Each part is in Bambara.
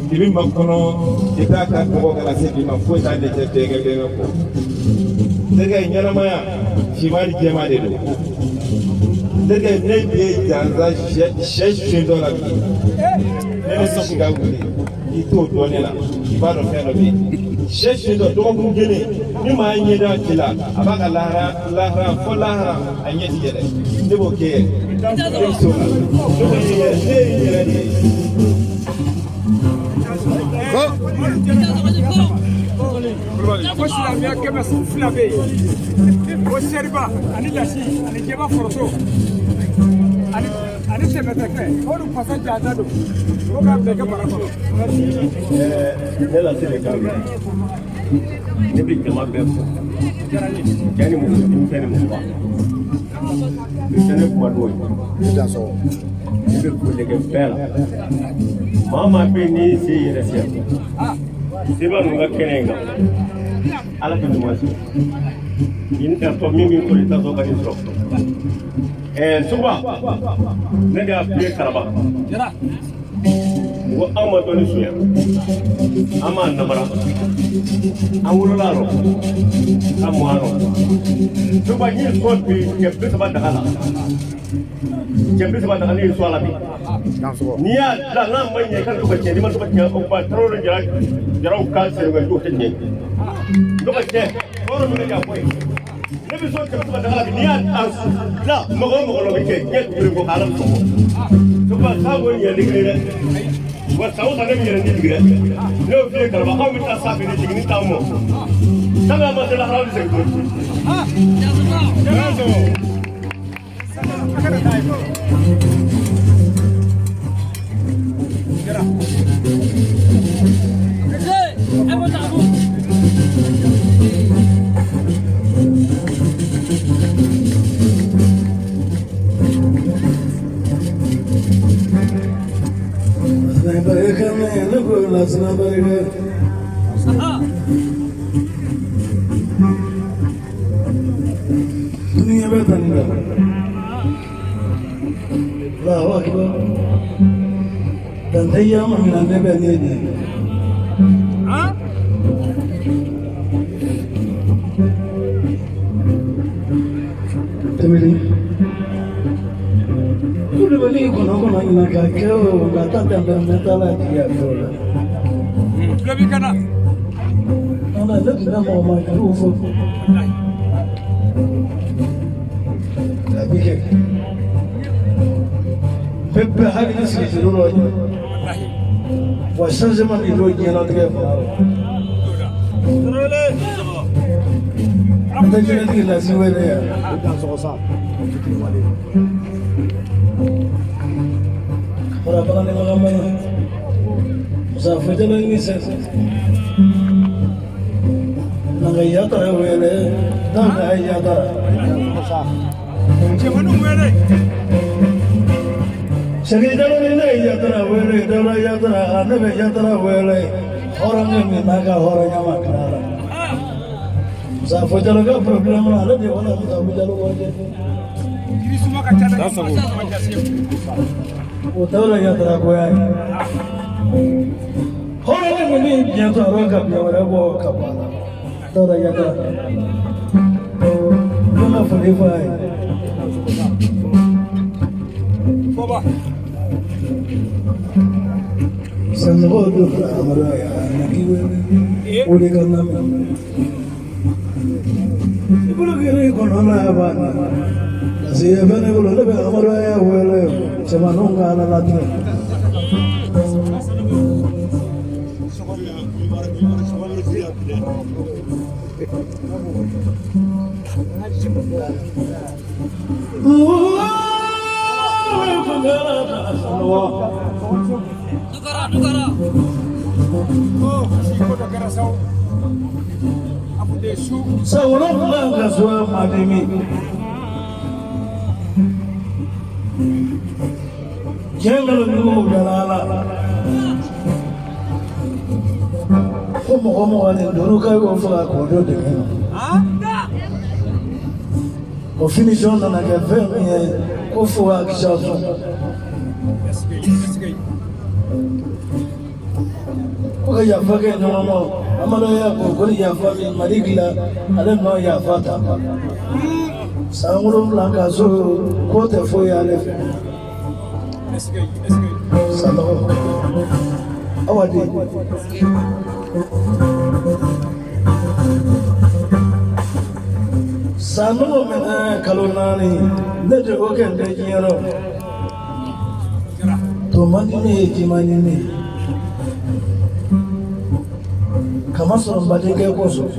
Dibi ma kɔnɔ depuis a ka dɔgɔ ka na se bi ma, foyi t'a ɲɛ cɛ denkɛ denkɛ kɔ. Terikɛ, ɲɛnamaya finman ni jɛman de don. Terikɛ, ne ye jansa sɛ suntɔ la bi, ne bɛ si ka wuli i t'o dɔn ne la. I b'a dɔn fɛn dɔ bɛ yen, sɛ suntɔ dɔgɔkun kelen ni maa ye ɲɛda ci la, a b'a ka lahara lahara fo lahara a ɲɛ ti yɛlɛ. Ne b'o kɛ yɛrɛ, ne bɛ s'o la, ne b'o kɛ yɛrɛ, ne ye n yɛrɛ de ye. Ko silamɛya 200 bɛ yen, ko seriba ani lasi ani jɛba foroto ani tɛmɛtɛfɛ k'olu fasa jata don ko k'a bɛɛ kɛ bara kɔnɔ. Ne lase de kan, ne bɛ jama bɛɛ fo, cɛ ni muso, denmisɛn ni mɔgɔba. Bi tɛ ne kuma don ye, ne bɛ foli kɛ bɛɛ la. Maa o maa bɛ yen n'i sen yɛrɛ fɛ seba ninnu ka kɛnɛ in kan, Ala ka ɲuman se nin tɛ min b'i sɔrɔ, i t'a sɔrɔ ka nin sɔrɔ. Soba, ne de y'a f'i ye Karaba, n ko anw ma dɔnni suɲɛ, an m'a namara, an wolola rɔ ka mɔ a rɔ. Soba, n ye sɔn bi cɛ 30 daga la, cɛ 30 daga, ne ye sɔn a la bi. N'i y'a dilan n'a ma ɲɛ, i ka to ka tiɲɛ. N'i ma to ka tiɲɛ, o ba tarawele jara jaraw ka sɛnɛkɛ o tɛ tiɲɛ to ka tiɲɛ hɔrɔn min ka jan fɔ ye. Ne bɛ sɔn cɛ 30 daga la bi, n'i y'a dilan mɔgɔ o mɔgɔ la, o bɛ kɛ diɲɛ dugu ko k'Ala bɛ sɔn. Soba, san ko ɲɛ ni kelen dɛ, wa san o san ne bɛ yɛlɛ ni jigin dɛ. Ne y'o f'i ye Karaba, anw bɛ taa sanfɛ ni jiginni t'anw mɔ sanni an ma se lahara, an bɛ segin tuguni. Dunuya bɛ tan de. Allahu akbar. Dan tɛ yama min na, ne bɛ ne de. Tɛmɛni. Kulubali kɔnɔ kɔnɔ ɲinan ka kɛ o nka ta tɛmɛ mɛ taa la jigiya dɔw la. Tulo b'i kana. Ala ne tun tɛ mɔgɔ ma juruw fɔ. A bi kɛ. Bɛɛ bɛ hakili sigi juru dɔ ɲɛ. Wa changement de don diɲɛlatigɛ kɔnɔ. An tɛ jɛnɛtigi lasi wele yan. Fara ni magan mana. Musafo jala ni sɛ. Nanga yatara wele. Nanga yatara. Cɛmaninw wele. Segin jalo ni ne yatara wele. Dawula yatara. Ne bɛ yatara wele. Hɔrɔnkɛ min n'a ka hɔrɔnya ma kila la. Musafo jalo ka problème na, ale de wala Musafo jalo kɔrɔkɛ. Kirisuma ka ca dɛ. O dawula yatara goya ye. Hɔrɔnkɛ min ni biɲɛ to a rɔ ka biɲɛ wɛrɛ bɔ ka bɔ a la. Dawula yatara. Ne ma foli fɔ a ye. Fɔba. Sanɔgɔ don Amadu ya na k'i wele. O de ka lamɛn. I bolo kɛra i kɔnɔ la b'a na. Parce que fɛn ne bolo, ne bɛ Amadu ya wele. Cɛmaninw ka Ala latigɛ. Ko dɔ kɛra sa o. A kun tɛ su. San 7 ka so ma dimi. Diɲɛ nkalonjuguw dara Ala. Ko mɔgɔ 25 ka y'o faga k'o don dingɛ na. O finition nana kɛ fɛn min ye ko fo a kisɛ sɔn. Esike esike. Ka yafa kɛ ɲɔgɔn ma. Amadu y'a ko ko ni yafa min Mali dilan, ale nɔ yafa ta. San 7 ka so ko tɛ foyi y'ale fɛ. Sanɔgɔ awa de. Sanɔgɔ minɛ kalo 4, ne de ko kɛ n tɛ diɲɛ rɔ. To man di ne ye, ji man di ne ye. Kama sɔrɔ n badenkɛ kosɔn.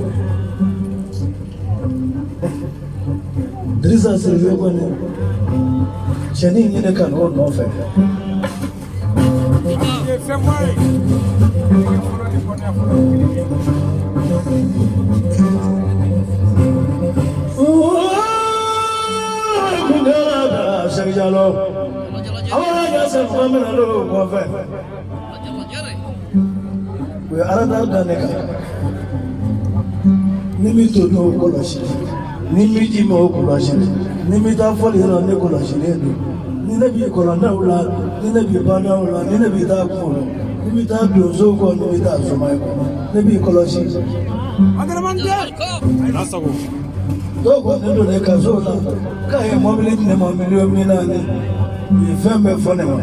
Dirisa Siribe kɔni cɛnin ɲini ka n'o nɔfɛ. Sɛki Jalo, aw ka sɛnɛ minɛ n'o kɔfɛ. U ye aradari da ne kan. Ni min to n'o kɔlɔsi, ni min ji ma o kɔlɔsi, ni min taa fɔli yɔrɔ ne kɔlɔsilen don. Ni ne b'i kɔlɔndaw la, ni ne b'i badaw la, ni ne b'i taa kungo la, ni b'i taa donsow kɔ, ni b'i taa somayi kɔ, ne b'i kɔlɔsi. Dɔw ko ne donnen kaso la k'a ye mɔbili di ne ma miliyɔn 40, u ye fɛn bɛɛ fɔ ne ma.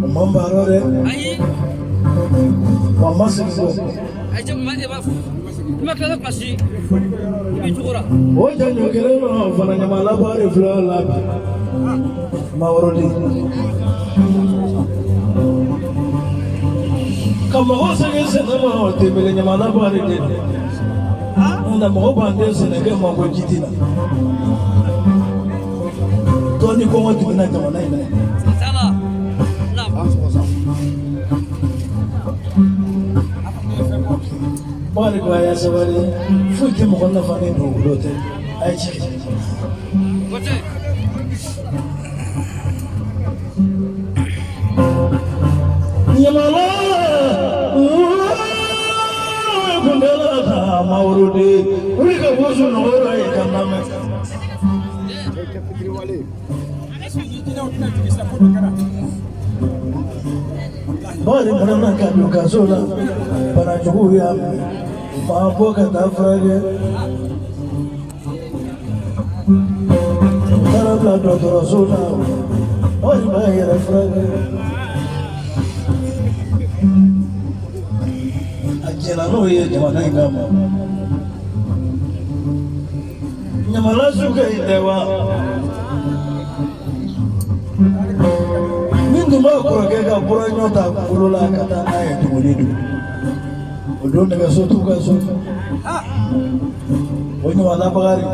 O ma n baara dɛ. Wa n ma segin kɔ. O janjo kelen nɔ fana ɲama laban de filɛ o la bi. Maa wɛrɛ de. Ka mɔgɔ segin sɛnɛ ma o tɛ mele ɲama laban de don. Nka mɔgɔ b'an den sɛnɛ kɛ ma ko ji tɛ na. Tɔn ni kɔngɔ tɛmɛna jamana in na. Bakari ko a y'a sabali, foyi tɛ mɔgɔ nafa ni dugukolo tɛ, a ye ci kɛ. Ɲamala kundala ka mawuro de wuli ka bɔ sunɔgɔ la yen ka lamɛn. Bakari nana ka don kaso la, banajuguw y'a minɛ, maa bɔ ka taa furakɛ. U taara bila dɔgɔtɔrɔso la, Bakari b'a yɛrɛ furakɛ. A jɛnna n'o ye jamana in kama. Ɲamana su ka ɲi dɛ wa? Min tun b'a kɔrɔkɛ ka bura ɲɔ ta bolo la ka taa n'a ye tuguni don. O don nɛgɛso t'u ka so. O ɲamana Bakari.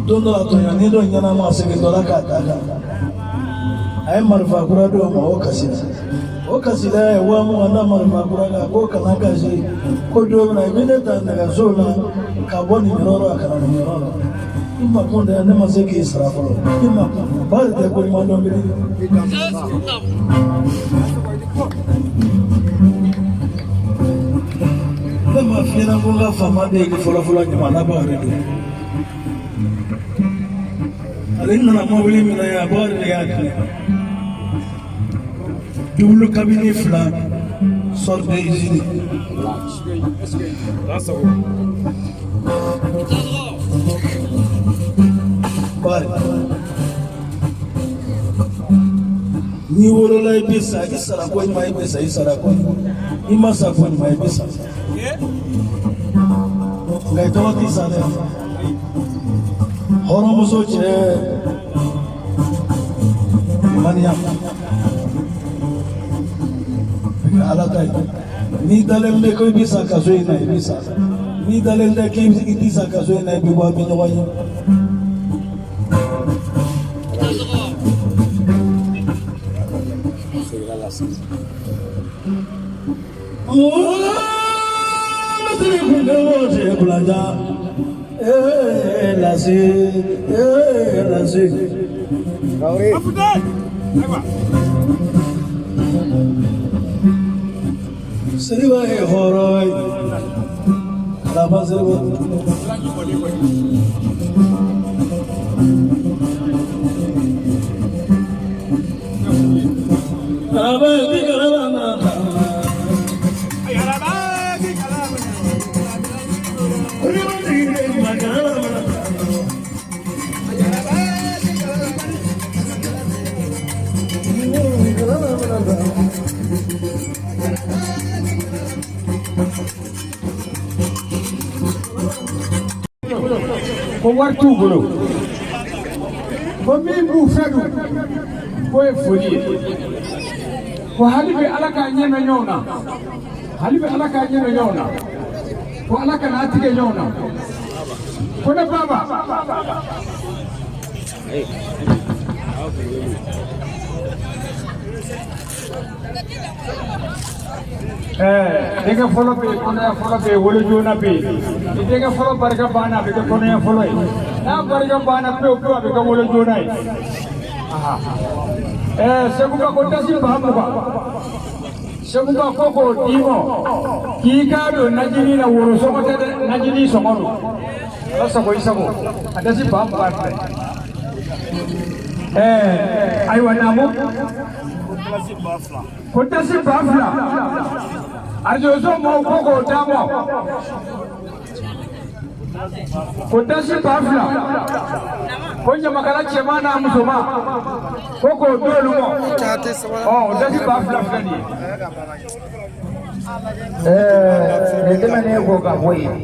Don dɔ la tɔɲɔni dɔ ɲɛnama segintɔ la k'a ta kan. A ye marifa kura d'o ma, o kasira. O kasira ye 20,000 da marifa kura kan ko kana kasi, ko don min na i bɛ ne ta nɛgɛso la ka bɔ nin yɔrɔ la ka na nin yɔrɔ la. I ma kun dɛ, ne ma se k'i sara fɔlɔ. I ma kun. Bakari tɛ ko ɲuman dɔn bilen. Ne ma f'i ɲɛna ko n ka faama deli fɔlɔ fɔlɔ ɲamana Bakari don. Ale nana mɔbili min na yan, Bakari de y'a di ne ma. Double cabine fila sort de usine. Bakari. N'i wolola i bɛ sa, i sara ko ɲuman i bɛ sa, i sara ko ɲuman. I ma sa ko ɲuman i bɛ sa. Nka i tɔgɔ t'i sa dɛ. Hɔrɔnmuso cɛ maniya. Ala ta ye. N'i dalen bɛ ko i bɛ sa kaso in na, i bɛ sa. N'i dalen tɛ k'i tɛ sa kaso in na, i bɛ bɔ, an bɛ ɲɔgɔn ye. Seriba ye hɔrɔn ye. Alaba Seriba. Ko wari t'u bolo, ko min b'u fɛ dun, k'o ye foli ye. Ko hali bi Ala k'a ɲɛmɛ ɲɔgɔn na, hali bi Ala k'a ɲɛmɛ ɲɔgɔn na, ko Ala kana tigɛ ɲɔgɔn na. Ko ne baba, denkɛ fɔlɔ bɛ yen, kɔnɔya fɔlɔ bɛ yen, wolo joona bɛ yen. Ni denkɛ fɔlɔ barika banna, a bɛ kɛ kɔnɔya fɔlɔ ye. N'a barika banna pewu pewu, a bɛ kɛ wolo joona ye. Seguba ko dasi 20,000. Seguba ko k'o d'i ma k'i k'a don najini na, woro sɔngɔ tɛ dɛ, najini sɔngɔ don. Ala sago i sago, a dasi 20,000 filɛ. Ayiwa naamu, ko dasi 2,000, arijoso maaw ko k'o d'a ma, ko dasi 2,000, ko ɲamakala cɛman n'a musoman ko k'o d'olu ma. Ɔ, o dasi 2,000 filɛ nin ye. Nin tɛmɛnen kɔ ka bɔ yen.